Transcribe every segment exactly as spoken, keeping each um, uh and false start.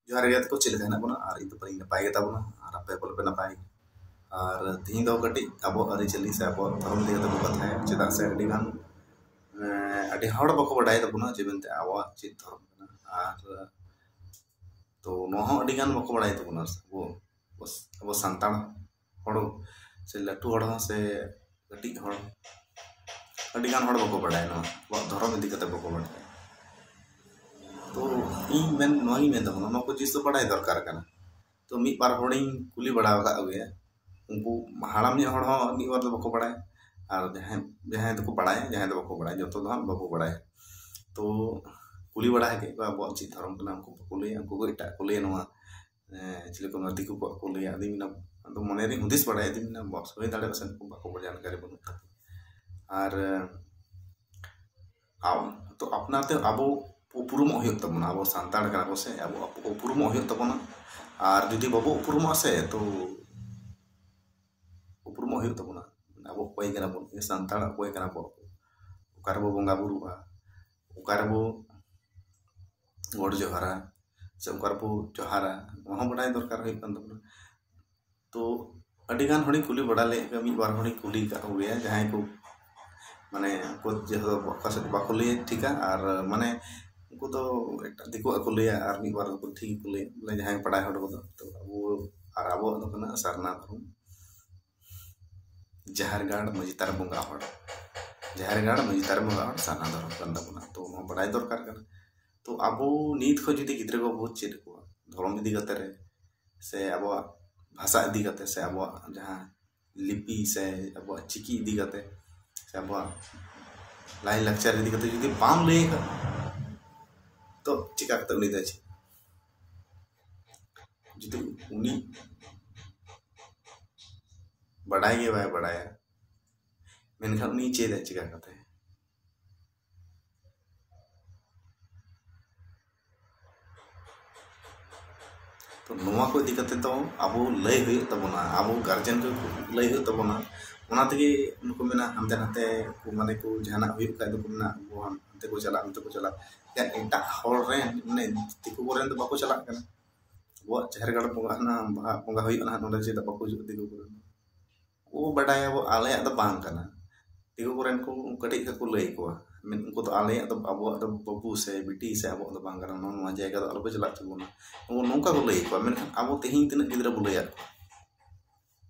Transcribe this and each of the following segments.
ᱡᱚᱦᱟᱨ ᱜᱮ ᱜᱟᱛᱮ ᱠᱚ, ᱪᱮᱫ ᱞᱮᱠᱟ ᱦᱮᱱᱟᱜ ᱵᱚᱱᱟ? ᱟᱨ ᱤᱧ ᱫᱚ ᱯᱟᱞᱮᱧ ᱱᱟᱯᱟᱭ ᱜᱮᱛᱟ ᱵᱚᱱᱟ, ᱟᱨ ᱟᱯᱮ ᱠᱚ ᱯᱮ ᱱᱟᱯᱟᱭ ᱜᱮ᱾ ᱟᱨ ᱛᱤᱦᱤᱧ ᱫᱚ ᱠᱟᱹᱴᱤᱡ ᱟᱵᱚᱣᱟᱜ ᱟᱹᱨᱤᱪᱟᱹᱞᱤ ᱥᱮ ᱟᱵᱚᱣᱟᱜ ᱫᱷᱚᱨᱚᱢ ᱤᱫᱤ ᱠᱟᱛᱮ ᱵᱚ ᱠᱟᱛᱷᱟᱭᱟ, ᱪᱮᱫᱟᱜ ᱥᱮ ᱟᱹᱰᱤ ᱜᱟᱱ, ᱮᱸ, ᱟᱹᱰᱤ ᱦᱚᱲ ᱵᱟᱠᱚ ᱵᱟᱰᱟᱭ ᱛᱟᱵᱚᱱᱟ ᱡᱮ ᱢᱮᱱᱛᱮ ᱟᱵᱚᱣᱟᱜ ᱪᱮᱫ ᱫᱷᱚᱨᱚᱢ ᱠᱟᱱᱟ᱾ ᱟᱨ ᱛᱚ ᱱᱚᱣᱟ ᱦᱚᱸ ᱟᱹᱰᱤ ᱜᱟᱱ ᱵᱟᱠᱚ ᱵᱟᱲᱟᱭ ᱛᱟᱵᱚᱱᱟ ᱟᱵᱚ, ᱟᱵᱚ ᱥᱟᱱᱛᱟᱲ ᱦᱚᱲ ᱥᱮ ᱞᱟᱹᱴᱩ ᱦᱚᱲ ᱦᱚᱸ ᱥᱮ ᱠᱟᱹᱴᱤᱡ ᱦᱚᱲ, ᱟᱹᱰᱤ ᱜᱟᱱ ᱦᱚᱲ ᱵᱟᱠᱚ ᱵᱟᱲᱟᱭᱟ ᱱᱚᱣᱟ ᱟᱵᱚᱣᱟᱜ ᱫᱷᱚᱨᱚᱢ ᱤᱫᱤ ᱠᱟᱛᱮ ᱵᱟᱠᱚ ᱵᱟᱲᱟᱭᱟ᱾ ᱛᱚ ᱤᱧ ᱢᱮᱱ, ᱱᱚᱣᱟ ᱜᱤᱧ ᱢᱮᱱ ᱛᱟᱵᱚᱱᱟ, ᱱᱚᱣᱟ ᱠᱚ ᱡᱤᱱᱤᱥ ᱫᱚ ᱵᱟᱲᱟᱭ ᱫᱚᱨᱠᱟᱨ ᱠᱟᱱᱟ᱾ ᱛᱚ ᱢᱤᱫ ᱵᱟᱨ ᱦᱚᱲᱤᱧ ᱠᱩᱞᱤ ᱵᱟᱲᱟ ᱟᱠᱟᱫ ᱠᱚᱜᱮᱭᱟ, ᱩᱱᱠᱩ ᱦᱟᱲᱟᱢ ᱧᱚᱜ ᱦᱚᱲ ᱦᱚᱸ ᱢᱤᱫ ᱵᱟᱨ ᱫᱚ ᱵᱟᱠᱚ ᱵᱟᱲᱟᱭᱟ, ᱟᱨ ᱡᱟᱦᱟᱸᱭ, ᱡᱟᱦᱟᱸᱭ ᱫᱚᱠᱚ ᱵᱟᱲᱟᱭᱟ, ᱡᱟᱦᱟᱸᱭ ᱫᱚ ᱵᱟᱠᱚ ᱵᱟᱲᱟᱭᱟ, ᱡᱚᱛᱚ ᱫᱚ ᱦᱟᱸᱜ ᱵᱟᱠᱚ ᱵᱟᱲᱟᱭᱟ᱾ ᱛᱚ ᱠᱩᱞᱤ ᱵᱟᱲᱟ ᱠᱮᱫ ᱠᱚᱣᱟ ᱟᱵᱚᱣᱟᱜ ᱪᱮᱫ ᱫᱷᱚᱨᱚᱢ ᱠᱟᱱᱟ, ᱩᱱᱠᱩ ᱵᱟᱠᱚ ᱞᱟᱹᱭᱟ, ᱩᱱᱠᱩ ᱠᱚ ᱮᱴᱟᱜ ᱠᱚ ᱞᱟᱹᱭᱟ, ᱱᱚᱣᱟ ᱮᱸ, ᱪᱮᱫ ᱞᱮᱠᱟ ᱫᱤᱠᱩ ᱠᱚᱣᱟᱜ ᱠᱚ ᱞᱟᱹᱭᱟ᱾ ᱟᱫᱚᱧ ᱢᱮᱱᱟ, ᱟᱫᱚ ᱢᱚᱱᱮ ᱨᱤᱧ ᱦᱩᱫᱤᱥ ᱵᱟᱲᱟᱭᱟ, ᱟᱫᱚᱧ ᱢᱮᱱᱟ, ᱵᱚᱥ, ᱦᱩᱭ ᱫᱟᱲᱮᱭᱟᱜᱼᱟ ᱥᱮ ᱩᱱᱠᱩ ᱵᱟᱠᱚ ᱵᱟᱲᱟᱭᱟ, ᱡᱟᱱᱠᱟᱨᱤ ᱵᱟᱹᱱᱩᱜ ᱛᱟᱠᱚᱣᱟ᱾ ᱟᱨ ᱟᱵ-, ᱛᱚ ᱟᱯᱱᱟᱨ ᱛᱮ ᱟᱵᱚ ᱩᱯᱨᱩᱢᱚᱜ ᱦᱩᱭᱩᱜ ᱛᱟᱵᱚᱱᱟ, ᱟᱵᱚ ᱥᱟᱱᱛᱟᱲ ᱠᱟᱱᱟ ᱵᱚ ᱥᱮ, ᱟᱵᱚ ᱩᱯᱨᱩᱢᱚᱜ ᱦᱩᱭᱩᱜ ᱛᱟᱵᱚᱱᱟ᱾ ᱟᱨ ᱡᱩᱫᱤ ᱵᱟᱵᱚ ᱩᱯᱨᱩᱢᱚᱜᱼᱟ ᱥᱮ, ᱛᱚ ᱩᱯᱨᱩᱢᱚᱜ ᱦᱩᱭᱩᱜ ᱛᱟᱵᱚᱱᱟ, ᱟᱵᱚ ᱚᱠᱚᱭ ᱠᱟᱱᱟ ᱵᱚᱱ, ᱥᱟᱱᱛᱟᱲ ᱚᱠᱚᱭ ᱠᱟᱱᱟ ᱵᱚ, ᱚᱠᱟ ᱨᱮᱵᱚ ᱵᱚᱸᱜᱟ ᱵᱩᱨᱩᱜᱼᱟ, ᱚᱠᱟ ᱨᱮᱵᱚ ᱜᱚᱰ ᱡᱚᱦᱟᱨᱟ ᱥᱮ ᱚᱠᱟ ᱨᱮᱵᱚ ᱡᱚᱦᱟᱨᱟ, ᱱᱚᱣᱟ ᱦᱚᱸ ᱵᱟᱰᱟᱭ ᱫᱚᱨᱠᱟᱨ ᱦᱩᱭᱩᱜ ᱠᱟᱱ ᱛᱟᱵᱚᱱᱟ᱾ ᱛᱚ ᱟᱹᱰᱤ ᱜᱟᱱ ᱦᱚᱲᱤᱧ ᱠᱩᱞᱤ ᱵᱟᱲᱟ ᱞᱮᱫ ᱠᱚᱣᱟ, ᱢᱤᱫ ᱵᱟᱨ ᱦᱚᱲᱤᱧ ᱠᱩᱞᱤ ᱟᱠᱟᱫ ᱠᱚᱜᱮᱭᱟ, ᱡᱟᱦᱟᱸᱭ ᱠᱚ ᱢᱟᱱᱮ ᱩᱱᱠᱩ ᱡᱟᱦᱟᱸ ᱫᱚ ᱚᱠᱟ ᱥᱮᱫ ᱵᱟᱠᱚ ᱞᱟᱹᱭᱟ ᱴᱷᱤᱠᱟ, ᱟᱨ ᱢᱟᱱᱮ ᱩᱱᱠᱩ ᱫᱚ ᱮᱴᱟᱜ ᱫᱤᱠᱩᱣᱟᱜ ᱠᱚ ᱞᱟᱹᱭᱟ, ᱟᱨ ᱢᱤᱫ ᱵᱟᱨ ᱫᱚᱠᱚ ᱴᱷᱤᱠ ᱜᱮᱠᱚ ᱞᱟᱹᱭᱟ, ᱵᱚᱞᱮ ᱡᱟᱦᱟᱸᱭ ᱵᱟᱲᱟᱭ ᱦᱚᱲ ᱠᱚᱫᱚ᱾ ᱛᱚ ᱟᱵᱚ, ᱟᱨ ᱟᱵᱚᱣᱟᱜ ᱫᱚ ᱠᱟᱱᱟ ᱥᱟᱨᱱᱟ ᱫᱷᱚᱨᱚᱢ, ᱡᱟᱦᱮᱨ ᱜᱟᱲ ᱢᱟᱹᱡᱷᱤ ᱛᱷᱟᱱ ᱵᱚᱸᱜᱟ ᱦᱚᱲ, ᱡᱟᱦᱮᱨ ᱜᱟᱲ ᱢᱟᱹᱡᱷᱤ ᱛᱷᱟᱱ ᱵᱚᱸᱜᱟ ᱦᱚᱲ ᱥᱟᱨᱱᱟ ᱫᱷᱚᱨᱚᱢ ᱠᱟᱱ ᱛᱟᱵᱚᱱᱟ᱾ ᱛᱚ ᱱᱚᱣᱟ ᱵᱟᱲᱟᱭ ᱫᱚᱨᱠᱟᱨ ᱠᱟᱱᱟ᱾ ᱛᱚ ᱟᱵᱚ ᱱᱤᱛ ᱠᱷᱚᱱ ᱡᱩᱫᱤ ᱜᱤᱫᱽᱨᱟᱹ ᱠᱚᱵᱚ ᱪᱮᱫ ᱟᱠᱚᱣᱟ ᱫᱷᱚᱨᱚᱢ ᱤᱫᱤ ᱠᱟᱛᱮ ᱨᱮ, ᱥᱮ ᱟᱵᱚᱣᱟᱜ ᱵᱷᱟᱥᱟ ᱤᱫᱤ ᱠᱟᱛᱮ, ᱥᱮ ᱟᱵᱚᱣᱟᱜ ᱡᱟᱦᱟᱸ ᱞᱤᱯᱤ ᱥᱮ ᱟᱵᱚᱣᱟᱜ ᱪᱤᱠᱤ ᱤᱫᱤ ᱠᱟᱛᱮ, ᱥᱮ ᱟᱵᱚᱣᱟᱜ ᱞᱟᱭᱼᱞᱟᱠᱪᱟᱨ ᱤᱫᱤ ᱠᱟᱛᱮ ᱡᱩᱫᱤ ᱵᱟᱢ ᱞᱟᱹᱭ ᱠᱷᱟᱱ, ᱛᱚ ᱪᱤᱠᱟ ᱠᱟᱛᱮ ᱩᱱᱤ ᱫᱚᱭ ᱪᱮᱫ? ᱡᱩᱫᱤ ᱩᱱᱤ ᱵᱟᱰᱟᱭ ᱜᱮ ᱵᱟᱭ ᱵᱟᱰᱟᱭᱟ, ᱢᱮᱱᱠᱷᱟᱱ ᱩᱱᱤ ᱪᱮᱫᱟᱭ ᱪᱤᱠᱟ ᱠᱟᱛᱮ? ᱛᱚ ᱱᱚᱣᱟ ᱠᱚ ᱤᱫᱤ ᱠᱟᱛᱮ ᱫᱚ ᱟᱵᱚ ᱞᱟᱹᱭ ᱦᱩᱭᱩᱜ ᱛᱟᱵᱚᱱᱟ, ᱟᱵᱚ ᱜᱟᱨᱡᱮᱱ ᱠᱚ ᱞᱟᱹᱭ ᱦᱩᱭᱩᱜ ᱛᱟᱵᱚᱱᱟ᱾ ᱚᱱᱟ ᱛᱮᱜᱮ ᱩᱱᱠᱩ ᱢᱮᱱᱟ ᱦᱟᱱᱛᱮ ᱱᱟᱛᱮ ᱠᱚ, ᱢᱟᱱᱮ ᱠᱚ ᱡᱟᱦᱟᱱᱟᱜ ᱦᱩᱭᱩᱜ ᱠᱷᱟᱡ ᱫᱚᱠᱚ ᱢᱮᱱᱟ ᱟᱵᱚ ᱦᱟᱱᱛᱮ ᱠᱚ ᱪᱟᱞᱟᱜ, ᱱᱚᱛᱮ ᱠᱚ ᱪᱟᱞᱟᱜ᱾ ᱮᱴᱟᱜ ᱦᱚᱲ ᱨᱮᱱ, ᱢᱟᱱᱮ ᱫᱤᱠᱩ ᱠᱚᱨᱮᱱ ᱫᱚ ᱵᱟᱠᱚ ᱪᱟᱞᱟᱜ ᱠᱟᱱᱟ᱾ ᱟᱵᱚᱣᱟᱜ ᱡᱟᱦᱮᱨ ᱜᱟᱲ ᱵᱚᱸᱜᱟ ᱦᱟᱱᱟ ᱵᱟᱦᱟ ᱵᱚᱸᱜᱟ ᱦᱩᱭᱩᱜᱼᱟ ᱱᱟᱦᱟᱜ, ᱱᱚᱰᱮ ᱪᱮᱫᱟᱜ ᱵᱟᱠᱚ ᱦᱤᱡᱩᱜᱼᱟ ᱫᱤᱠᱩ ᱠᱚᱨᱮᱱ? ᱩᱱᱠᱩ ᱵᱟᱰᱟᱭᱟᱵᱚ ᱟᱞᱮᱭᱟᱜ ᱫᱚ ᱵᱟᱝ ᱠᱟᱱᱟ᱾ ᱫᱤᱠᱩ ᱠᱚᱨᱮᱱ ᱠᱚ ᱠᱟᱹᱴᱤᱡ ᱠᱷᱚᱡ ᱠᱚ ᱞᱟᱹᱭ ᱟᱠᱚᱣᱟ, ᱢᱮᱱ ᱩᱱᱠᱩ ᱫᱚ ᱟᱞᱮᱭᱟᱜ ᱫᱚ, ᱟᱵᱚᱣᱟᱜ ᱫᱚ ᱵᱟᱹᱵᱩ ᱥᱮ ᱵᱤᱴᱤ ᱥᱮ ᱟᱵᱚᱣᱟᱜ ᱫᱚ ᱵᱟᱝ ᱠᱟᱱᱟ, ᱱᱚᱣᱟ ᱱᱚᱣᱟ ᱡᱟᱭᱜᱟ ᱫᱚ ᱟᱞᱚᱯᱮ ᱪᱟᱞᱟᱜ ᱛᱟᱵᱚᱱᱟ᱾ ᱩᱱᱠᱩ ᱱᱚᱝᱠᱟ ᱠᱚ ᱞᱟᱹᱭ ᱟᱠᱚᱣᱟ, ᱢᱮᱱᱠᱷᱟᱱ ᱟᱵᱚ ᱛᱮᱦᱮᱧ ᱛᱤᱱᱟᱹᱜ ᱜᱤᱫᱽᱨᱟᱹ ᱵᱚ ᱞᱟᱹᱭᱟᱫ ᱠᱚᱣᱟ?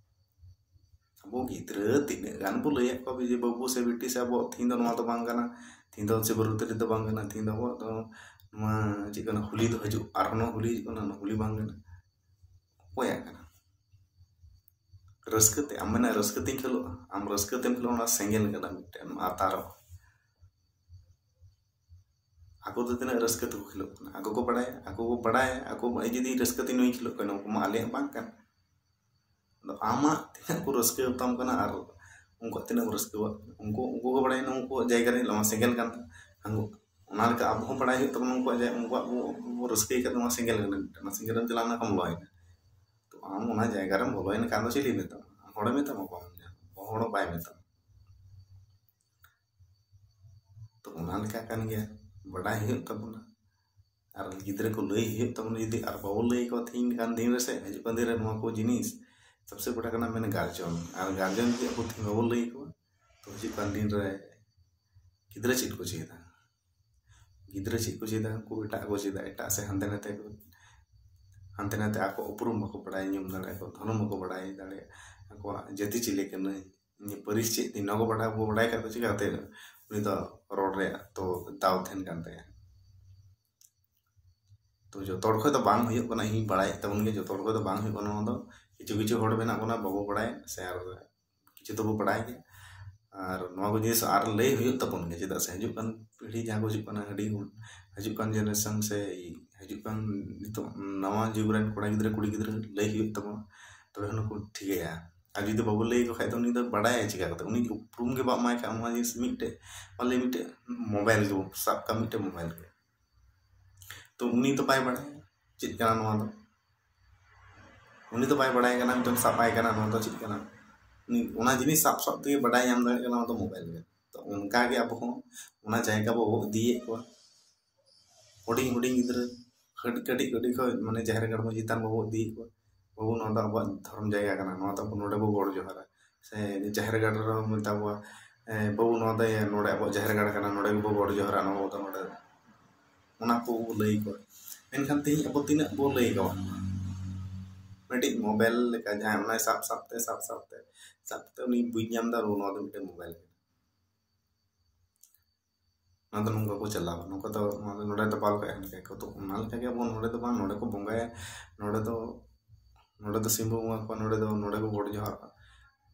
ᱟᱵᱚ ᱜᱤᱫᱽᱨᱟᱹ ᱛᱤᱱᱟᱹᱜ ᱜᱟᱱ ᱵᱚ ᱞᱟᱹᱭᱟᱫ ᱠᱚᱣᱟ ᱡᱮ ᱵᱟᱹᱵᱩ ᱥᱮ ᱵᱤᱴᱤ ᱥᱮ ᱟᱵᱚᱣᱟᱜ ᱛᱮᱦᱮᱧ ᱫᱚ ᱱᱚᱣᱟ ᱫᱚ ᱵᱟᱝ ᱠᱟᱱᱟ, ᱛᱮᱦᱮᱧ ᱫᱚ ᱥᱤᱵᱚᱨᱟᱛᱨᱤ ᱫᱚ ᱵᱟᱝ ᱠᱟᱱᱟ, ᱛᱮᱦᱮᱧ ᱫᱚ ᱟᱵᱚᱣᱟᱜ ᱫᱚ ᱱᱚᱣᱟ ᱪᱮᱫ ᱠᱟᱱᱟ, ᱦᱳᱞᱤ ᱫᱚ ᱦᱤᱡᱩᱜ, ᱟᱨᱦᱚᱸ ᱱᱚᱣᱟ ᱦᱳᱞᱤ ᱦᱤᱡᱩᱜ ᱠᱟᱱᱟ, ᱱᱚᱣᱟ ᱦᱳᱞᱤ ᱵᱟᱝ ᱠᱟᱱᱟ᱾ ᱚᱠᱚᱭᱟᱜ ᱠᱟᱱᱟ? ᱨᱟᱹᱥᱠᱟᱹ ᱛᱮ, ᱟᱢ ᱢᱮᱱᱟ ᱨᱟᱹᱥᱠᱟᱹ ᱛᱮᱧ ᱠᱷᱮᱞᱳᱜᱼᱟ, ᱟᱢ ᱨᱟᱹᱥᱠᱟᱹ ᱛᱮᱢ ᱠᱷᱮᱞᱳᱜᱼᱟ, ᱚᱱᱟ ᱥᱮᱸᱜᱮᱞ ᱠᱟᱱᱟ ᱢᱤᱫᱴᱮᱱ ᱟᱛᱟᱨᱚᱜᱼᱟ᱾ ᱟᱠᱚ ᱫᱚ ᱛᱤᱱᱟᱹᱜ ᱨᱟᱹᱥᱠᱟᱹ ᱛᱮᱠᱚ ᱠᱷᱮᱞᱳᱜ ᱠᱟᱱᱟ, ᱟᱠᱚ ᱠᱚ ᱵᱟᱲᱟᱭᱟ, ᱟᱠᱚ ᱠᱚ ᱵᱟᱲᱟᱭᱟ, ᱟᱠᱚ ᱡᱩᱫᱤ ᱨᱟᱹᱥᱠᱟᱹ ᱛᱮ ᱱᱩᱭ ᱠᱷᱮᱞᱳᱜ ᱠᱟᱱᱟ, ᱩᱱᱠᱩ ᱢᱟ ᱟᱞᱮᱭᱟᱜ ᱵᱟᱝ ᱠᱟᱱ᱾ ᱟᱫᱚ ᱟᱢᱟᱜ ᱛᱤᱱᱟᱹᱜ ᱠᱚ ᱨᱟᱹᱥᱠᱟᱹ ᱛᱟᱢ ᱠᱟᱱᱟ ᱟᱨ ᱩᱱᱠᱩᱣᱟᱜ ᱛᱤᱱᱟᱹᱜ ᱠᱚ ᱨᱟᱹᱥᱠᱟᱹᱣᱟᱜ ᱠᱟᱱᱟ, ᱩᱱᱠᱩ, ᱩᱱᱠᱩ ᱠᱚ ᱵᱟᱲᱟᱭᱟ ᱱᱚᱣᱟ ᱩᱱᱠᱩᱣᱟᱜ ᱡᱟᱭᱜᱟ ᱨᱮ ᱱᱚᱣᱟ ᱥᱮᱸᱜᱮᱞ ᱠᱟᱱ ᱛᱟᱢᱟ᱾ ᱚᱱᱟ ᱞᱮᱠᱟ ᱟᱵᱚ ᱦᱚᱸ ᱵᱟᱲᱟᱭ ᱦᱩᱭᱩᱜ ᱛᱟᱵᱚᱱᱟ ᱩᱱᱠᱩᱣᱟᱜ ᱡᱮ ᱩᱱᱠᱩᱣᱟᱜ ᱵᱚ, ᱵᱚ ᱨᱟᱹᱥᱠᱟᱹᱭ ᱠᱷᱟᱡ ᱫᱚ ᱱᱚᱣᱟ ᱥᱮᱸᱜᱮᱞ ᱠᱟᱱᱟ ᱢᱤᱫᱴᱮᱱ, ᱱᱚᱣᱟ ᱥᱮᱸᱜᱮᱞ ᱨᱮᱢ ᱪᱟᱞᱟᱣ ᱞᱮᱱᱠᱷᱟᱱ ᱵᱚᱞᱚᱭᱮᱱᱟ᱾ ᱛᱚ ᱟᱢ ᱚᱱᱟ ᱡᱟᱭᱜᱟ ᱨᱮᱢ ᱵᱚᱞᱚᱭᱮᱱ ᱠᱷᱟᱱ ᱫᱚ ᱪᱤᱞᱤ ᱢᱮᱛᱟᱢᱟ? ᱦᱚᱲᱮ ᱢᱮᱛᱟᱢᱟ? ᱵᱟᱢ ᱧᱟᱢᱟ, ᱦᱚᱲ ᱦᱚᱸ ᱵᱟᱭ ᱢᱮᱛᱟᱢᱟ᱾ ᱛᱚ ᱚᱱᱟ ᱞᱮᱠᱟ ᱠᱟᱱ ᱜᱮᱭᱟ, ᱵᱟᱰᱟᱭ ᱦᱩᱭᱩᱜ ᱛᱟᱵᱚᱱᱟ᱾ ᱟᱨ ᱜᱤᱫᱽᱨᱟᱹ ᱠᱚ ᱞᱟᱹᱭ ᱦᱩᱭᱩᱜ ᱛᱟᱵᱚᱱᱟ, ᱡᱩᱫᱤ ᱟᱨ ᱵᱟᱵᱚ ᱞᱟᱹᱭ ᱟᱠᱚᱣᱟ ᱛᱮᱦᱮᱧ ᱠᱟᱱ ᱫᱤᱱ ᱨᱮ ᱥᱮ ᱦᱤᱡᱩᱜ ᱠᱟᱱ ᱫᱤᱱ ᱨᱮ ᱱᱚᱣᱟ ᱠᱚ ᱡᱤᱱᱤᱥ, ᱥᱚᱵᱥᱮ ᱵᱚᱲᱟ ᱠᱟᱱᱟ ᱢᱮᱱ ᱜᱟᱨᱡᱚᱱ᱾ ᱟᱨ ᱜᱟᱨᱡᱚᱱ ᱡᱩᱫᱤ ᱟᱵᱚ ᱛᱮᱦᱮᱧ ᱵᱟᱵᱚ ᱞᱟᱹᱭ ᱟᱠᱚᱣᱟ, ᱛᱚ ᱦᱤᱡᱩᱜ ᱠᱟᱱ ᱫᱤᱱ ᱨᱮ ᱜᱤᱫᱽᱨᱟᱹ ᱪᱮᱫ ᱠᱚ ᱪᱮᱫᱟ? ᱜᱤᱫᱽᱨᱟᱹ ᱪᱮᱫ ᱠᱚ ᱪᱮᱫᱟ? ᱩᱱᱠᱩ ᱮᱴᱟᱜ ᱠᱚ ᱪᱮᱫᱟ, ᱮᱴᱟᱜ ᱥᱮ ᱦᱟᱱᱛᱮ ᱱᱟᱛᱮ ᱠᱚ, ᱦᱟᱱᱛᱮ ᱱᱟᱛᱮ ᱟᱠᱚ ᱩᱯᱨᱩᱢ ᱵᱟᱠᱚ ᱵᱟᱲᱟᱭᱟ, ᱧᱩᱢ ᱫᱟᱲᱮᱭᱟᱜᱼᱟ ᱠᱚ, ᱫᱷᱚᱨᱚᱢ ᱵᱟᱠᱚ ᱵᱟᱲᱟᱭ ᱫᱟᱲᱮᱭᱟᱜᱼᱟ, ᱟᱠᱚᱣᱟᱜ ᱡᱟᱹᱛᱤ ᱪᱤᱞᱤ ᱠᱟᱱᱟᱭ, ᱤᱧᱟᱹᱜ ᱯᱟᱹᱨᱤᱥ ᱪᱮᱫ ᱛᱤᱧ, ᱱᱚᱣᱟ ᱠᱚ ᱵᱟᱰᱟᱭ, ᱵᱟᱵᱚ ᱵᱟᱰᱟᱭ ᱠᱷᱟᱡ ᱫᱚ ᱪᱤᱠᱟᱹᱛᱮ ᱩᱱᱤ ᱫᱚ ᱨᱚᱲ ᱨᱮᱭᱟᱜ ᱛᱚ ᱫᱟᱣ ᱛᱟᱦᱮᱱ ᱠᱟᱱ ᱛᱟᱭᱟ? ᱛᱚ ᱡᱚᱛᱚ ᱦᱚᱲ ᱠᱷᱚᱡ ᱫᱚ ᱵᱟᱝ ᱦᱩᱭᱩᱜ ᱠᱟᱱᱟ, ᱤᱧ ᱵᱟᱲᱟᱭᱮᱫ ᱛᱟᱵᱚᱱ ᱜᱮ, ᱡᱚᱛᱚ ᱦᱚᱲ ᱠᱷᱚᱡ ᱫᱚ ᱵᱟᱝ ᱦᱩᱭᱩᱜ ᱠᱟᱱᱟ ᱱᱚᱣᱟ ᱫᱚ᱾ ᱠᱤᱪᱷᱩ ᱠᱤᱪᱷᱩ ᱦᱚᱲ ᱢᱮᱱᱟᱜ ᱵᱚᱱᱟ ᱵᱟᱵᱚ ᱵᱟᱲᱟᱭᱟ ᱥᱮ, ᱟᱨ ᱠᱤᱪᱷᱩ ᱫᱚᱵᱚ ᱵᱟᱲᱟᱭ ᱜᱮᱭᱟ᱾ ᱟᱨ ᱱᱚᱣᱟ ᱠᱚ ᱡᱤᱱᱤᱥ ᱟᱨ ᱞᱟᱹᱭ ᱦᱩᱭᱩᱜ ᱛᱟᱵᱚᱱ ᱜᱮᱭᱟ, ᱪᱮᱫᱟᱜ ᱥᱮ ᱦᱤᱡᱩᱜ ᱠᱟᱱ ᱯᱤᱲᱦᱤ ᱡᱟᱦᱟᱸ ᱠᱚ ᱦᱤᱡᱩᱜ ᱠᱟᱱᱟ, ᱦᱟᱹᱰᱤ ᱦᱤᱡᱩᱜ ᱠᱟᱱ ᱡᱮᱱᱟᱨᱮᱥᱚᱱ ᱥᱮ ᱦᱤᱡᱩᱜ ᱠᱟᱱ ᱱᱤᱛᱚᱜ ᱱᱟᱣᱟ ᱡᱩᱜᱽ ᱨᱮᱱ ᱠᱚᱲᱟ ᱜᱤᱫᱽᱨᱟᱹ ᱠᱩᱲᱤ ᱜᱤᱫᱽᱨᱟᱹ ᱞᱟᱹᱭ ᱦᱩᱭᱩᱜ ᱛᱟᱵᱚᱱᱟ, ᱛᱚᱵᱮ ᱠᱷᱟᱱ ᱠᱚ ᱴᱷᱤᱠᱟᱹᱭᱟ᱾ ᱟᱨ ᱡᱩᱫᱤ ᱵᱟᱵᱚ ᱞᱟᱹᱭ ᱟᱠᱚ ᱠᱷᱟᱡ ᱫᱚ ᱩᱱᱤ ᱫᱚ ᱵᱟᱰᱟᱭᱟ ᱪᱤᱠᱟ ᱠᱟᱛᱮ? ᱩᱱᱤ ᱩᱯᱨᱩᱢ ᱜᱮ ᱵᱟᱢ ᱮᱢᱟᱭ ᱠᱷᱟᱡ, ᱱᱚᱣᱟ ᱡᱤᱱᱤᱥ ᱢᱤᱫᱴᱮᱡ, ᱢᱟᱱᱮ ᱢᱤᱫᱴᱮᱡ ᱢᱳᱵᱟᱭᱤᱞ ᱜᱮ ᱥᱟᱵ ᱠᱟᱜ, ᱢᱤᱫᱴᱮᱡ ᱢᱳᱵᱟᱭᱤᱞ ᱜᱮ, ᱛᱚ ᱩᱱᱤ ᱫᱚ ᱵᱟᱭ ᱵᱟᱲᱟᱭᱟ ᱪᱮᱫ ᱠᱟᱱᱟ ᱱᱚᱣᱟ ᱫᱚ᱾ ᱩᱱᱤ ᱫᱚ ᱵᱟᱭ ᱵᱟᱲᱟᱭ ᱠᱟᱱᱟ, ᱢᱤᱫᱴᱮᱱ ᱥᱟᱵ ᱟᱭ ᱠᱟᱱᱟ ᱱᱚᱣᱟ ᱫᱚ ᱪᱮᱫ ᱠᱟᱱᱟ᱾ ᱩᱱᱤ ᱚᱱᱟ ᱡᱤᱱᱤᱥ ᱥᱟᱵ ᱥᱟᱵ ᱛᱮᱜᱮ ᱵᱟᱰᱟᱭ ᱧᱟᱢ ᱫᱟᱲᱮᱭᱟᱜ ᱠᱟᱱᱟ ᱱᱚᱣᱟ ᱫᱚ ᱢᱳᱵᱟᱭᱤᱞ ᱜᱮ᱾ ᱛᱚ ᱚᱱᱠᱟ ᱜᱮ ᱟᱵᱚ ᱦᱚᱸ ᱚᱱᱟ ᱡᱟᱭᱜᱟ ᱵᱚ ᱤᱫᱤᱭᱮᱫ ᱠᱚᱣᱟ᱾ ᱦᱩᱰᱤᱧ ᱦᱩᱰᱤᱧ ᱜᱤᱫᱽᱨᱟᱹ ᱠᱟᱹᱴᱤᱡ ᱠᱟᱹᱴᱤᱡ ᱠᱟᱹᱴᱤᱡ ᱠᱷᱚᱱ ᱢᱟᱱᱮ ᱡᱟᱦᱮᱨ ᱜᱟᱲ ᱢᱟᱹᱡᱷᱤ ᱛᱷᱟᱱ ᱵᱟᱵᱚ ᱤᱫᱤᱭᱮᱫ ᱠᱚᱣᱟ, "ᱵᱟᱹᱵᱩ, ᱱᱚᱣᱟ ᱫᱚ ᱟᱵᱚᱣᱟᱜ ᱫᱷᱚᱨᱚᱢ ᱡᱟᱭᱜᱟ ᱠᱟᱱᱟ, ᱱᱚᱣᱟ ᱫᱚ ᱟᱵᱚ ᱱᱚᱰᱮ ᱵᱚ ᱜᱚᱰ ᱡᱚᱦᱟᱨᱟ", ᱥᱮ ᱡᱟᱦᱮᱨ ᱜᱟᱲ ᱨᱮᱦᱚᱸ ᱢᱮᱛᱟ ᱠᱚᱣᱟ, "ᱮ, ᱵᱟᱹᱵᱩ, ᱱᱚᱣᱟ ᱫᱚ ᱱᱚᱰᱮ ᱟᱵᱚᱣᱟᱜ ᱡᱟᱦᱮᱨ ᱜᱟᱲ ᱠᱟᱱᱟ, ᱱᱚᱰᱮ ᱜᱮᱵᱚ ᱜᱚᱰ ᱡᱚᱦᱟᱨᱟ, ᱱᱚᱣᱟ ᱫᱚ ᱱᱚᱰᱮ", ᱚᱱᱟ ᱠᱚ ᱞᱟᱹᱭ ᱠᱚᱣᱟ᱾ ᱢᱮᱱᱠᱷᱟᱱ ᱛᱮᱦᱮᱧ ᱟᱵᱚ ᱛᱤᱱᱟᱹᱜ ᱵᱚ ᱞᱟᱹᱭ ᱠᱟᱣᱟ? ᱢᱤᱫᱴᱤᱡ ᱢᱳᱵᱟᱭᱤᱞ ᱞᱮᱠᱟ ᱡᱟᱦᱟᱸᱭ ᱚᱱᱟᱭ ᱥᱟᱵ ᱥᱟᱵ ᱛᱮ, ᱥᱟᱵ ᱥᱟᱵ ᱛᱮ, ᱥᱟᱵ ᱠᱟᱛᱮ ᱩᱱᱤ ᱵᱩᱡᱽ ᱧᱟᱢ ᱮᱫᱟ, ᱱᱚᱣᱟ ᱫᱚ ᱢᱤᱫᱴᱮᱱ ᱢᱳᱵᱟᱭᱤᱞ ᱠᱟᱱᱟ᱾ ᱚᱱᱟ ᱫᱚ ᱱᱚᱝᱠᱟ ᱠᱚ ᱪᱟᱞᱟᱣᱟ, ᱱᱚᱝᱠᱟ ᱫᱚ ᱱᱚᱣᱟ ᱫᱚ ᱱᱚᱰᱮ ᱫᱚ ᱵᱟᱞ ᱠᱟᱜ ᱠᱟᱱ ᱜᱮᱭᱟ ᱠᱚ᱾ ᱛᱚ ᱚᱱᱟ ᱞᱮᱠᱟ ᱜᱮ ᱟᱵᱚ ᱱᱚᱰᱮ ᱫᱚ ᱵᱟᱝ, ᱱᱚᱰᱮ ᱠᱚ ᱵᱚᱸᱜᱟᱭᱟ, ᱱᱚᱰᱮ ᱫᱚ, ᱱᱚᱰᱮ ᱫᱚ ᱥᱤᱢ ᱵᱚ ᱵᱚᱸᱜᱟ ᱠᱚᱣᱟ, ᱱᱚᱰᱮ ᱫᱚ, ᱱᱚᱰᱮ ᱠᱚ ᱜᱚᱰ ᱡᱚᱦᱟᱨᱚᱜᱼᱟ,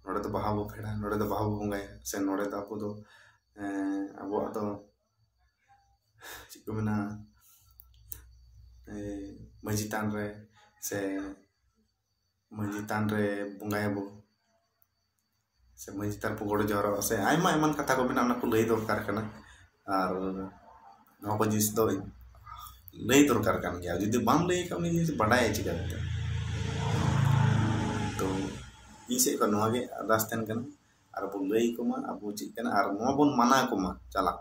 ᱱᱚᱰᱮ ᱫᱚ ᱵᱟᱦᱟ ᱵᱚ ᱯᱷᱮᱰᱟ, ᱱᱚᱰᱮ ᱫᱚ ᱵᱟᱦᱟ ᱵᱚ ᱵᱚᱸᱜᱟᱭᱟ, ᱥᱮ ᱱᱚᱰᱮ ᱫᱚ ᱟᱵᱚ ᱫᱚ, ᱮᱸ, ᱟᱵᱚᱣᱟᱜ ᱫᱚ ᱪᱮᱫ ᱠᱚ ᱢᱮᱱᱟ, ᱮᱸ, ᱢᱟᱹᱡᱷᱤ ᱛᱷᱟᱱ ᱨᱮ ᱥᱮ ᱢᱟᱹᱡᱷᱤ ᱛᱷᱟᱱ ᱨᱮ ᱵᱚᱸᱜᱟᱭᱟᱵᱚ, ᱥᱮ ᱢᱟᱹᱡᱷᱤ ᱛᱷᱟᱱ ᱨᱮ ᱜᱚᱰ ᱡᱚᱦᱟᱨᱚᱜᱼᱟ, ᱥᱮ ᱟᱭᱢᱟ ᱮᱢᱟᱱ ᱠᱟᱛᱷᱟ ᱠᱚ ᱢᱮᱱᱟᱜᱼᱟ, ᱚᱱᱟ ᱠᱚ ᱞᱟᱹᱭ ᱫᱚᱨᱠᱟᱨ ᱠᱟᱱᱟ᱾ ᱟᱨ ᱱᱚᱣᱟ ᱠᱚ ᱡᱤᱱᱤᱥ ᱫᱚ ᱞᱟᱹᱭ ᱫᱚᱨᱠᱟᱨ ᱠᱟᱱ ᱜᱮᱭᱟ᱾ ᱡᱩᱫᱤ ᱵᱟᱢ ᱞᱟᱹᱭ ᱠᱷᱟᱱ, ᱩᱱᱤ ᱡᱤᱱᱤᱥ ᱵᱟᱰᱟᱭᱟ ᱪᱤᱠᱟᱹᱛᱮ? ᱛᱚ ᱤᱧ ᱥᱮᱫ ᱠᱷᱚᱱ ᱱᱚᱣᱟ ᱜᱮ ᱟᱨᱫᱟᱥ ᱛᱟᱦᱮᱱ ᱠᱟᱱᱟ, ᱟᱨ ᱵᱚᱱ ᱞᱟᱹᱭ ᱟᱠᱚ ᱢᱟ ᱟᱵᱚ ᱪᱮᱫ ᱠᱟᱱᱟ, ᱟᱨ ᱱᱚᱣᱟ ᱵᱚᱱ ᱢᱟᱱᱟ ᱠᱚᱢᱟ ᱪᱟᱞᱟᱜ᱾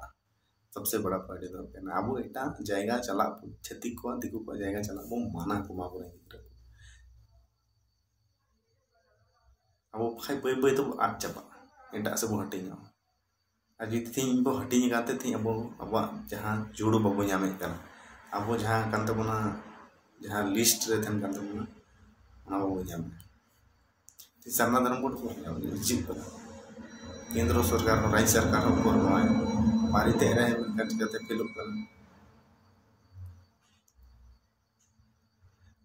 ᱥᱚᱵᱥᱮ ᱵᱟᱲᱟ ᱯᱚᱭᱮᱱᱴ ᱫᱚ ᱦᱩᱭᱩᱜ ᱠᱟᱱᱟ, ᱟᱵᱚ ᱮᱴᱟᱜ ᱡᱟᱭᱜᱟ ᱪᱟᱞᱟᱜ, ᱪᱷᱟᱹᱛᱤᱠ ᱠᱚᱣᱟᱜ, ᱫᱤᱠᱩ ᱠᱚᱣᱟᱜ ᱡᱟᱭᱜᱟ ᱪᱟᱞᱟᱜ ᱵᱚᱱ ᱢᱟᱱᱟ ᱠᱚᱢᱟ ᱟᱵᱚᱨᱮᱱ ᱜᱤᱫᱽᱨᱟᱹ ᱠᱚ᱾ ᱟᱵᱚ ᱵᱟᱠᱷᱟᱡ ᱵᱟᱹᱭ ᱵᱟᱹᱭ ᱛᱮᱵᱚ ᱟᱫ ᱪᱟᱵᱟᱜᱼᱟ, ᱮᱴᱟᱜ ᱥᱮᱫ ᱵᱚ ᱦᱟᱹᱴᱤᱧᱚᱜᱼᱟ᱾ ᱟᱨ ᱡᱩᱫᱤ ᱛᱮᱦᱮᱧ ᱵᱚ ᱦᱟᱹᱴᱤᱧ ᱟᱠᱟᱱ ᱛᱮ, ᱛᱮᱦᱮᱧ ᱟᱵᱚ ᱟᱵᱚᱣᱟᱜ ᱡᱟᱦᱟᱸ ᱡᱩᱲᱩ ᱵᱟᱵᱚ ᱧᱟᱢᱮᱫ ᱠᱟᱱᱟ, ᱟᱵᱚ ᱡᱟᱦᱟᱸ ᱠᱟᱱ ᱛᱟᱵᱚᱱᱟ, ᱡᱟᱦᱟᱸ ᱞᱤᱥᱴ ᱨᱮ ᱛᱟᱦᱮᱱ ᱠᱟᱱ ᱛᱟᱵᱚᱱᱟ, ᱚᱱᱟ ᱵᱟᱵᱚ ᱧᱟᱢᱮᱫ᱾ ᱥᱟᱨᱱᱟ ᱫᱷᱚᱨᱚᱢ ᱠᱳᱰ ᱠᱚ ᱧᱟᱢ ᱩᱪᱤᱛ ᱠᱟᱱᱟ᱾ ᱠᱮᱱᱫᱨᱚ ᱥᱚᱨᱠᱟᱨ ᱦᱚᱸ, ᱨᱟᱡᱽ ᱥᱚᱨᱠᱟᱨ ᱦᱚᱸ ᱩᱯᱚᱨ ᱱᱚᱣᱟ ᱯᱟᱹᱨᱤ ᱛᱮ ᱨᱮ ᱢᱮᱱᱠᱷᱟᱱ ᱪᱤᱠᱟᱹᱛᱮ ᱯᱷᱮᱞᱚᱜ ᱠᱟᱱᱟ?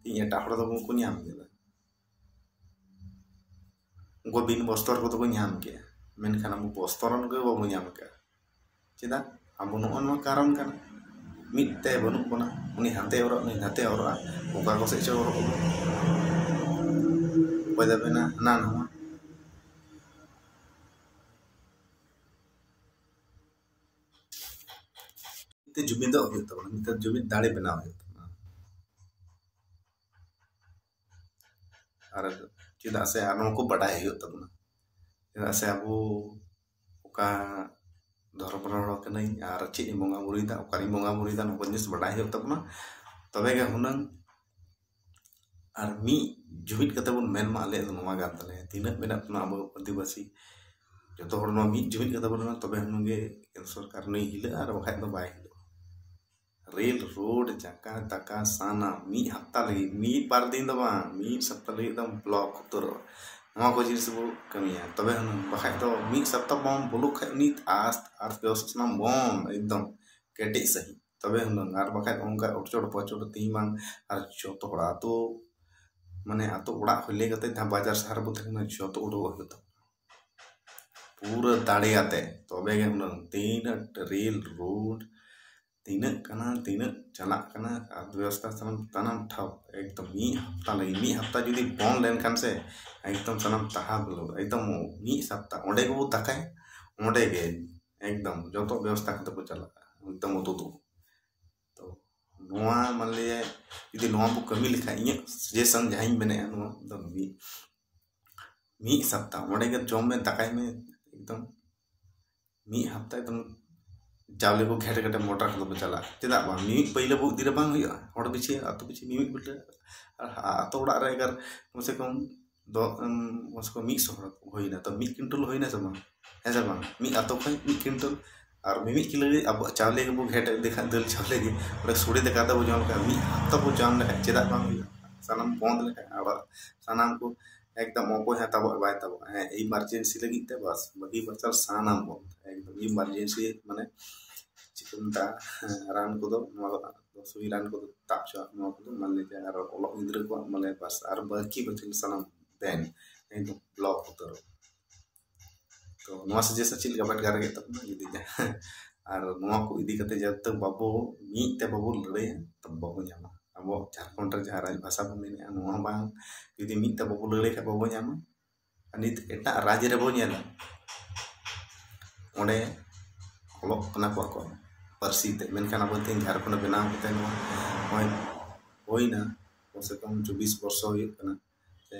ᱤᱧ ᱮᱴᱟᱜ ᱦᱚᱲ ᱫᱚ ᱵᱟᱠᱚ ᱧᱟᱢ ᱠᱮᱫᱟ᱾ ᱜᱳᱵᱤᱱ ᱵᱚᱥᱛᱚᱨ ᱠᱚᱫᱚ ᱠᱚ ᱧᱟᱢ ᱠᱮᱜᱼᱟ, ᱢᱮᱱᱠᱷᱟᱱ ᱟᱵᱚ ᱵᱚᱥᱛᱚᱨᱚᱱ ᱜᱮ ᱵᱟᱵᱚ ᱧᱟᱢ ᱠᱮᱜᱼᱟ᱾ ᱪᱮᱫᱟᱜ? ᱟᱵᱚ ᱱᱚᱜᱼᱚ ᱱᱚᱣᱟ ᱠᱟᱨᱚᱱ ᱠᱟᱱᱟ, ᱢᱤᱫ ᱛᱮ ᱵᱟᱹᱱᱩᱜ ᱵᱚᱱᱟ᱾ ᱩᱱᱤ ᱦᱟᱱᱛᱮ ᱚᱨᱚᱜ, ᱱᱩᱭ ᱱᱟᱛᱮ ᱚᱨᱚᱜᱼᱟ, ᱚᱠᱟ ᱠᱚ ᱥᱮᱫ ᱪᱚ ᱚᱨᱚᱜ ᱟᱵᱚ᱾ ᱚᱠᱚᱭ ᱫᱚ ᱢᱮᱱᱟ ᱦᱟᱱᱟ ᱱᱚᱣᱟ᱾ ᱢᱤᱫᱴᱮᱱ ᱡᱩᱢᱤᱫᱚᱜ ᱦᱩᱭᱩᱜ ᱛᱟᱵᱚᱱᱟ, ᱢᱤᱫᱴᱮᱱ ᱡᱩᱢᱤᱫ ᱫᱟᱲᱮ ᱵᱮᱱᱟᱣ ᱦᱩᱭᱩᱜ ᱛᱟᱵᱚᱱᱟ᱾ ᱟᱨ ᱪᱮᱫᱟᱜ ᱥᱮ ᱟᱨ ᱱᱚᱣᱟ ᱠᱚ ᱵᱟᱰᱟᱭ ᱦᱩᱭᱩᱜ ᱛᱟᱵᱚᱱᱟ, ᱪᱮᱫᱟᱜ ᱥᱮ ᱟᱵᱚ ᱚᱠᱟ ᱫᱷᱚᱨᱚᱢ ᱨᱮᱱ ᱦᱚᱲ ᱠᱟᱹᱱᱟᱹᱧ ᱟᱨ ᱪᱮᱫ ᱤᱧ ᱵᱚᱸᱜᱟ ᱵᱩᱨᱩᱭᱮᱫᱟ, ᱚᱠᱟᱨᱤᱧ ᱵᱚᱸᱜᱟ ᱵᱩᱨᱩᱭᱮᱫᱟ, ᱱᱚᱣᱟ ᱠᱚ ᱡᱤᱱᱤᱥ ᱵᱟᱰᱟᱭ ᱦᱩᱭᱩᱜ ᱛᱟᱵᱚᱱᱟ᱾ ᱛᱚᱵᱮ ᱜᱮ ᱦᱩᱱᱟᱹᱝ ᱟᱨ ᱢᱤᱫ ᱡᱩᱢᱤᱫ ᱠᱟᱛᱮ ᱵᱚᱱ ᱢᱮᱱ ᱢᱟ, ᱟᱞᱮᱭᱟᱜ ᱫᱚ ᱱᱚᱣᱟ ᱠᱟᱱ ᱛᱟᱞᱮᱭᱟ, ᱛᱤᱱᱟᱹᱜ ᱢᱮᱱᱟᱜ ᱵᱚᱱᱟ ᱟᱵᱚ ᱟᱹᱫᱤᱵᱟᱹᱥᱤ, ᱡᱚᱛᱚ ᱦᱚᱲ ᱱᱚᱣᱟ ᱢᱤᱫ ᱡᱩᱢᱤᱫ ᱠᱟᱛᱮ ᱵᱚᱱ ᱢᱮᱱᱟ, ᱛᱚᱵᱮ ᱦᱩᱱᱟᱹᱝ ᱜᱮ ᱠᱮᱱᱫᱨᱚ ᱥᱚᱨᱠᱟᱨ ᱱᱩᱭ ᱦᱤᱞᱟᱹᱜᱼᱟ, ᱟᱨ ᱵᱟᱠᱷᱟᱡ ᱫᱚ ᱵᱟᱭ ᱦᱤᱞᱟᱹᱜᱼᱟ᱾ ᱨᱮᱞ, ᱨᱳᱰ, ᱡᱟᱠᱟ ᱛᱟᱠᱟ ᱥᱟᱱᱟᱢ ᱢᱤᱫ ᱦᱟᱯᱛᱟ ᱞᱟᱹᱜᱤᱫ, ᱢᱤᱫ ᱵᱟᱨ ᱫᱤᱱ ᱫᱚ ᱵᱟᱝ, ᱢᱤᱫ ᱥᱟᱯᱛᱟ ᱞᱟᱹᱜᱤᱫ ᱫᱚ ᱵᱞᱚᱠ ᱩᱛᱟᱹᱨᱚᱜᱼᱟ᱾ ᱱᱚᱣᱟ ᱠᱚ ᱡᱤᱱᱤᱥ ᱵᱚ ᱠᱟᱹᱢᱤᱭᱟ, ᱛᱚᱵᱮ ᱦᱩᱱᱟᱹᱝ᱾ ᱵᱟᱠᱷᱟᱡ ᱫᱚ ᱢᱤᱫ ᱥᱟᱯᱛᱟ ᱵᱟᱢ ᱵᱚᱞᱚᱜ ᱠᱷᱟᱡ, ᱩᱱᱤ ᱟᱥ ᱟᱨ ᱵᱮᱵᱚᱥᱛᱷᱟ ᱥᱟᱱᱟᱢ ᱵᱚᱱᱫ, ᱮᱠᱫᱚᱢ ᱠᱮᱴᱮᱡ ᱥᱟᱺᱦᱤᱡ, ᱛᱚᱵᱮ ᱦᱩᱱᱟᱹᱝ᱾ ᱟᱨ ᱵᱟᱠᱷᱟᱡ ᱚᱱᱠᱟ ᱚᱴᱪᱚᱲ ᱯᱚᱪᱚᱲ ᱛᱮᱦᱤᱧ ᱵᱟᱝ, ᱟᱨ ᱡᱚᱛᱚ ᱦᱚᱲ ᱟᱛᱳ, ᱢᱟᱱᱮ ᱟᱛᱳ ᱚᱲᱟᱜ ᱠᱷᱚᱱ ᱞᱟᱹᱭ ᱠᱟᱛᱮ ᱡᱟᱦᱟᱸ ᱵᱟᱡᱟᱨ ᱥᱟᱦᱟᱨ ᱵᱚ ᱛᱟᱦᱮᱸ ᱠᱟᱱᱟ, ᱡᱚᱛᱚ ᱩᱰᱩᱠᱚᱜ ᱦᱩᱭᱩᱜ ᱛᱟᱵᱚᱱᱟ ᱯᱩᱨᱟᱹ ᱫᱟᱲᱮ ᱟᱛᱮ, ᱛᱚᱵᱮ ᱜᱮ ᱦᱩᱱᱟᱹᱝ ᱛᱤᱱᱟᱹᱜ ᱨᱮᱞ, ᱨᱳᱰ, ᱛᱤᱱᱟᱹᱜ ᱠᱟᱱᱟ, ᱛᱤᱱᱟᱹᱜ ᱪᱟᱞᱟᱜ ᱠᱟᱱᱟ, ᱟᱨ ᱵᱮᱵᱚᱥᱛᱷᱟ ᱥᱟᱱᱟᱢ, ᱥᱟᱱᱟᱢ ᱴᱷᱟᱶ ᱮᱠᱫᱚᱢ ᱢᱤᱫ ᱦᱟᱯᱛᱟ ᱞᱟᱹᱜᱤᱫ, ᱢᱤᱫ ᱦᱟᱯᱛᱟ ᱡᱩᱫᱤ ᱵᱚᱱᱫ ᱞᱮᱱᱠᱷᱟᱱ ᱥᱮ, ᱮᱠᱫᱚᱢ ᱥᱟᱱᱟᱢ ᱛᱟᱦᱟ ᱵᱚᱞᱚ, ᱮᱠᱫᱚᱢ ᱢᱤᱫ ᱥᱟᱯᱛᱟ ᱚᱸᱰᱮ ᱜᱮᱵᱚ ᱫᱟᱠᱟᱭᱟ, ᱚᱸᱰᱮ ᱜᱮ ᱮᱠᱫᱚᱢ ᱡᱚᱛᱚ ᱵᱮᱵᱚᱥᱛᱷᱟ ᱠᱟᱛᱮ ᱵᱚ ᱪᱟᱞᱟᱜᱼᱟ, ᱮᱠᱫᱚᱢ ᱩᱛᱩ ᱫᱚ᱾ ᱛᱚ ᱱᱚᱣᱟ ᱢᱟᱱᱞᱤᱭᱟ ᱡᱩᱫᱤ ᱱᱚᱣᱟ ᱵᱚ ᱠᱟᱹᱢᱤ ᱞᱮᱠᱷᱟᱱ, ᱤᱧᱟᱹᱜ ᱥᱟᱡᱮᱥᱚᱱ ᱡᱟᱦᱟᱸᱧ ᱢᱮᱱᱮᱫᱼᱟ, ᱱᱚᱣᱟ ᱫᱚ ᱢᱤᱫ, ᱢᱤᱫ ᱥᱟᱯᱛᱟ ᱚᱸᱰᱮ ᱜᱮ ᱡᱚᱢ ᱢᱮ, ᱫᱟᱠᱟᱭ ᱢᱮ, ᱮᱠᱫᱚᱢ ᱢᱤᱫ ᱦᱟᱯᱛᱟ ᱮᱠᱫᱚᱢ ᱪᱟᱣᱞᱮ ᱠᱚ ᱜᱷᱮᱴ ᱜᱷᱮᱴ ᱢᱚᱴᱨᱟ ᱠᱚᱫᱚ ᱵᱚ ᱪᱟᱞᱟᱜᱼᱟ᱾ ᱪᱮᱫᱟᱜ ᱵᱟᱝ? ᱢᱤᱢᱤᱫ ᱯᱟᱹᱭᱞᱟᱹ ᱵᱚ ᱤᱫᱤ ᱨᱮ ᱵᱟᱝ ᱦᱩᱭᱩᱜᱼᱟ? ᱦᱚᱲ ᱯᱤᱪᱷᱤ, ᱟᱹᱛᱩ ᱯᱤᱪᱷᱤ ᱢᱤᱢᱤᱫ ᱯᱟᱹᱭᱞᱟᱹ, ᱟᱨ ᱟᱹᱛᱩ ᱚᱲᱟᱜ ᱨᱮ ᱮᱜᱟᱨ ᱠᱚᱢ ᱥᱮ ᱠᱚᱢ ᱫᱚ, ᱩᱢ, ᱠᱚᱢ ᱥᱮ ᱠᱚᱢ ᱢᱤᱫ ᱥᱚ ᱦᱚᱲ ᱠᱚ ᱦᱩᱭᱱᱟ, ᱛᱚ ᱢᱤᱫ ᱠᱩᱭᱱᱴᱟᱞ ᱦᱩᱭᱱᱟ ᱥᱮ ᱵᱟᱝ? ᱦᱮᱸ ᱥᱮ ᱵᱟᱝ? ᱢᱤᱫ ᱟᱹᱛᱩ ᱠᱷᱚᱱ ᱢᱤᱫ ᱠᱩᱭᱱᱴᱟᱞ᱾ ᱟᱨ ᱢᱤᱢᱤᱫ ᱠᱤᱞᱳ ᱨᱮ ᱟᱵᱚᱣᱟᱜ ᱪᱟᱣᱞᱮ ᱜᱮᱵᱚ ᱜᱷᱮᱴ ᱤᱫᱤ ᱠᱷᱟᱱ, ᱫᱟᱹᱞ ᱪᱟᱣᱞᱮ ᱜᱮ, ᱚᱸᱰᱮ ᱥᱚᱲᱮ ᱫᱟᱠᱟ ᱫᱚᱵᱚ ᱡᱚᱢ ᱞᱮᱠᱷᱟᱱ, ᱢᱤᱫ ᱦᱟᱯᱛᱟ ᱵᱚ ᱡᱚᱢ ᱞᱮᱠᱷᱟᱱ ᱪᱮᱫᱟᱜ ᱵᱟᱝ ᱦᱩᱭᱩᱜᱼᱟ? ᱥᱟᱱᱟᱢ ᱵᱚᱱᱫ ᱞᱮᱠᱷᱟᱱ ᱟᱵᱟᱨ ᱥᱟᱱᱟᱢ ᱠᱚ ᱮᱠᱫᱚᱢ ᱚᱠᱚᱭ ᱦᱚᱸ ᱛᱟᱵᱚᱜ ᱵᱟᱭ ᱛᱟᱵᱚᱜᱼᱟ᱾ ᱦᱮᱸ, ᱤᱢᱟᱨᱡᱮᱱᱥᱤ ᱞᱟᱹᱜᱤᱫ ᱛᱮ ᱵᱟᱥ, ᱵᱟᱹᱠᱤ ᱵᱟᱪᱟᱣ ᱥᱟᱱᱟᱢ ᱵᱚᱱᱫ, ᱮᱠᱫᱚᱢ ᱤᱢᱟᱨᱡᱮᱱᱥᱤ, ᱢᱟᱱᱮ ᱪᱮᱫ ᱠᱚ ᱢᱮᱛᱟᱜᱼᱟ, ᱦᱮᱸ, ᱨᱟᱱ ᱠᱚᱫᱚ, ᱱᱚᱣᱟ ᱫᱚ ᱥᱩᱭ ᱨᱟᱱ ᱠᱚᱫᱚ ᱛᱟᱵ ᱦᱚᱪᱚᱣᱟᱜ, ᱱᱚᱣᱟ ᱠᱚᱫᱚ ᱢᱟᱱᱮ ᱡᱮ ᱟᱨᱚ ᱚᱞᱚᱜ ᱜᱤᱫᱽᱨᱟᱹ ᱠᱚᱣᱟᱜ ᱢᱟᱱᱮ ᱵᱟᱥ, ᱟᱨ ᱵᱟᱹᱠᱤ ᱵᱟᱹᱠᱤ ᱥᱟᱱᱟᱢ ᱵᱮᱱ, ᱮᱠᱫᱚᱢ ᱵᱞᱚᱠ ᱩᱛᱟᱹᱨᱚᱜ᱾ ᱛᱚ ᱱᱚᱣᱟ ᱥᱟᱡᱮᱥᱚᱱ ᱪᱮᱫ ᱞᱮᱠᱟ ᱵᱮᱱ ᱜᱟᱨ ᱠᱮᱫ ᱛᱟᱵᱚᱱᱟ? ᱡᱩᱫᱤ ᱡᱟᱦᱟᱸ ᱟᱨ ᱱᱚᱣᱟ ᱠᱚ ᱤᱫᱤ ᱠᱟᱛᱮ ᱡᱟᱵ ᱛᱟᱠ ᱵᱟᱵᱚ ᱢᱤᱫ ᱛᱮ ᱵᱟᱵᱚ ᱞᱟᱹᱲᱟᱹᱭᱟ, ᱛᱚ ᱵᱟᱵᱚ ᱧᱟᱢᱟ᱾ ᱟᱵᱚ ᱡᱷᱟᱲᱠᱷᱚᱸᱰ ᱨᱮ ᱡᱟᱦᱟᱸ ᱨᱟᱡᱽ ᱵᱷᱟᱥᱟ ᱵᱚ ᱢᱮᱱᱮᱫᱼᱟ, ᱱᱚᱣᱟ ᱵᱟᱝ, ᱡᱩᱫᱤ ᱢᱤᱫ ᱛᱮ ᱵᱟᱵᱚ ᱞᱟᱹᱲᱟᱹᱭ ᱠᱷᱟᱱ ᱵᱟᱵᱚ ᱧᱟᱢᱟ᱾ ᱟᱨ ᱱᱤᱛ ᱮᱴᱟᱜ ᱨᱟᱡᱽ ᱨᱮᱵᱚ ᱧᱮᱞᱟ, ᱚᱸᱰᱮ ᱚᱞᱚᱜ ᱠᱟᱱᱟ ᱠᱚ ᱟᱠᱚᱣᱟᱜ ᱯᱟᱹᱨᱥᱤ ᱛᱮ, ᱢᱮᱱᱠᱷᱟᱱ ᱟᱵᱚ ᱛᱮᱦᱮᱧ ᱡᱷᱟᱲᱠᱷᱚᱸᱰ ᱵᱮᱱᱟᱣ ᱠᱟᱛᱮ ᱱᱚᱣᱟ ᱱᱚᱜᱼᱚᱭ ᱦᱩᱭᱱᱟ ᱠᱚᱢ ᱥᱮ ᱠᱚᱢ ᱪᱚᱵᱵᱤᱥ ᱵᱚᱨᱥᱚ ᱦᱩᱭᱩᱜ ᱠᱟᱱᱟ ᱥᱮ,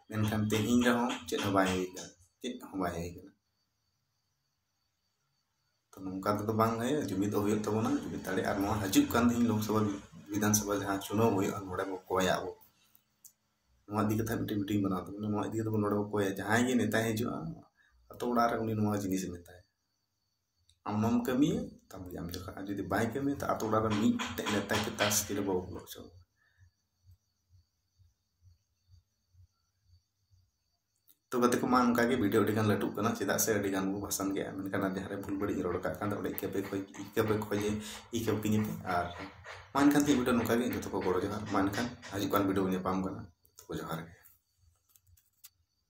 ᱢᱮᱱᱠᱷᱟᱱ ᱛᱮᱦᱮᱧ ᱨᱮᱦᱚᱸ ᱪᱮᱫ ᱦᱚᱸ ᱵᱟᱭ ᱦᱩᱭ ᱠᱟᱱᱟ, ᱪᱮᱫ ᱦᱚᱸ ᱵᱟᱭ ᱦᱩᱭ ᱠᱟᱱᱟ᱾ ᱛᱚ ᱱᱚᱝᱠᱟ ᱛᱮᱫᱚ ᱵᱟᱝ ᱦᱩᱭᱩᱜᱼᱟ, ᱡᱩᱢᱤᱫ ᱦᱩᱭᱩᱜ ᱛᱟᱵᱚᱱᱟ, ᱡᱩᱢᱤᱫ ᱫᱟᱲᱮ᱾ ᱟᱨ ᱱᱚᱣᱟ ᱦᱤᱡᱩᱜ ᱠᱟᱱ ᱛᱮᱦᱮᱧ ᱞᱳᱠᱥᱚᱵᱷᱟ ᱵᱤᱫᱷᱟᱱ ᱥᱚᱵᱷᱟ ᱡᱟᱦᱟᱸ ᱪᱩᱱᱟᱹᱣ ᱦᱩᱭᱩᱜᱼᱟ, ᱱᱚᱰᱮ ᱵᱚ ᱠᱚᱭᱟ ᱟᱵᱚ, ᱱᱚᱣᱟ ᱤᱫᱤ ᱠᱟᱛᱮ ᱢᱤᱫᱴᱮᱱ ᱢᱤᱴᱤᱝ ᱵᱮᱱᱟᱣ ᱛᱟᱵᱚᱱᱟ, ᱱᱚᱣᱟ ᱤᱫᱤ ᱠᱟᱛᱮ ᱵᱚᱱ ᱱᱚᱰᱮ ᱵᱚ ᱠᱚᱭᱟ, ᱡᱟᱦᱟᱸᱭ ᱜᱮ ᱱᱮᱛᱟᱭ ᱦᱤᱡᱩᱜᱼᱟ ᱟᱛᱳ ᱚᱲᱟᱜ ᱨᱮ ᱩᱱᱤ ᱱᱚᱣᱟ ᱡᱤᱱᱤᱥ ᱮ ᱢᱮᱛᱟᱭᱟ, ᱟᱢ ᱱᱚᱣᱟᱢ ᱠᱟᱹᱢᱤᱭᱟ ᱛᱟᱢ ᱜᱮ ᱟᱢ ᱡᱚᱠᱷᱟ, ᱟᱨ ᱡᱩᱫᱤ ᱵᱟᱭ ᱠᱟᱹᱢᱤᱭᱟ ᱛᱚ ᱟᱛᱳ ᱚᱲᱟᱜ ᱨᱮ ᱢᱤᱫᱴᱮᱡ ᱱᱮᱛᱟ ᱪᱮᱛᱟᱱ ᱥᱛᱷᱤ ᱨᱮ ᱵᱟᱵᱚ ᱵᱚᱞᱚ ᱦᱚᱪᱚ ᱟᱠᱚᱣᱟ᱾ ᱛᱚ ᱜᱟᱛᱮ ᱠᱚ, ᱢᱟ ᱚᱱᱠᱟ ᱜᱮ ᱵᱷᱤᱰᱤᱭᱳ ᱟᱹᱰᱤ ᱜᱟᱱ ᱞᱟᱹᱴᱩᱜ ᱠᱟᱱᱟ, ᱪᱮᱫᱟᱜ ᱥᱮ ᱟᱹᱰᱤ ᱜᱟᱱ ᱵᱚ ᱵᱷᱟᱥᱟᱱ ᱜᱮᱭᱟ, ᱢᱮᱱᱠᱷᱟᱱ ᱟᱨ ᱡᱟᱦᱟᱸ ᱨᱮ ᱵᱷᱩᱞ ᱵᱟᱹᱲᱤᱡ ᱤᱧ ᱨᱚᱲ ᱠᱟᱜ ᱠᱷᱟᱱ ᱫᱚ ᱚᱸᱰᱮ ᱤᱠᱟᱹ ᱯᱮ ᱠᱷᱚᱡ, ᱤᱠᱟᱹ ᱯᱮ ᱠᱷᱚᱡᱮ, ᱤᱠᱟᱹ ᱠᱤᱧᱟᱹ ᱯᱮ᱾ ᱟᱨ ᱢᱟ ᱮᱱᱠᱷᱟᱱ ᱛᱮᱦᱮᱧ ᱵᱷᱤᱰᱤᱭᱳ ᱱᱚᱝᱠᱟ ᱜᱮ, ᱡᱚᱛᱚ ᱠᱚ ᱜᱚᱲᱚ ᱡᱚᱦᱟᱨ᱾ ᱢᱟ ᱮᱱᱠᱷᱟᱱ ᱦᱤᱡᱩᱜ ᱠᱟᱱ ᱵᱷᱤᱰᱤᱭᱳ ᱵᱚ ᱧᱟᱯᱟᱢ ᱠᱟᱱᱟ, ᱡᱚᱛᱚ ᱠᱚ ᱡᱚᱦᱟᱨ ᱜᱮ᱾